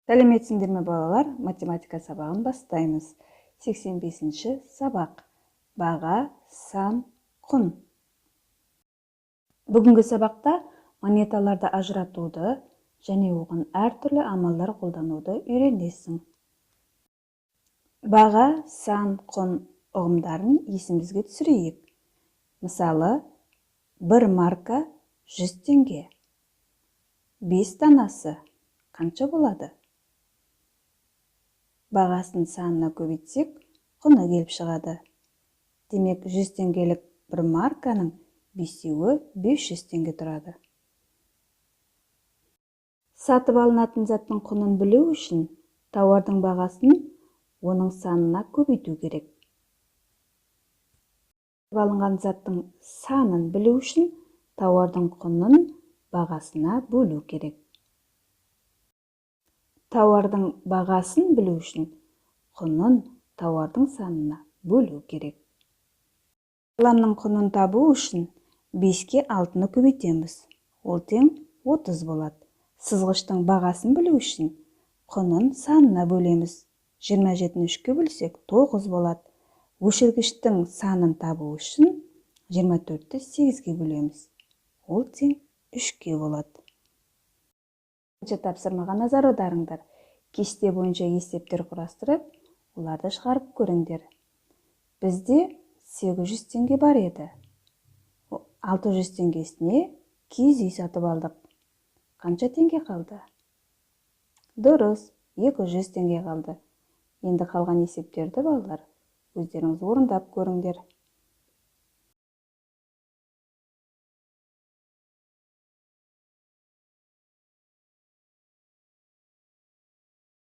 Сәлеметсіңдер ме, балалар? Математика сабағын бастаймыз. 85-ші сабақ. Баға, сан, құн. Бүгінгі сабақта монеталарды ажыратуды және оған әртүрлі амалдар қолдануды үйренесің. Баға, сан, құн ұғымдарын есімізге түсірейік. Мысалы, 1 марка 100 теңге. 5 данасы қанша болады? Бағасын санына көбейтсек, құны келіп шығады. Демек, 100 теңгелік 1 марканың бесеуі 500 теңге тұрады. Сатып алынатын заттың құнын білу үшін тауардың бағасын оның санына көбейту керек. Сатып алынған заттың санын білу үшін тауардың құнын бағасына бөлу керек. Тауардың бағасын білу үшін құнын тауардың санына бөлу керек. Қаламның құнын табу үшін 5-ке 6-ны көбейтеміз. Ол тең 30 болады. Сызғыштың бағасын білу үшін құнын санына бөлеміз. 27-ні 3-ке бөлсек, 9 болады. Өшіргіштің санын табу үшін 24-ті 8-ге бөлеміз. Ол тең 3-ке болады. Тапсырмаға назар аударыңдар. Кесте бойынша есептер құрастырып, оларды шығарып көріңдер. Бізде 800 теңге бар еді. 600 теңгесіне киіз үй сатып алдық. Қанша теңге қалды? Дұрыс, 200 теңге қалды. Енді қалған есептерді, балалар, өздеріңіз орындап көріңдер.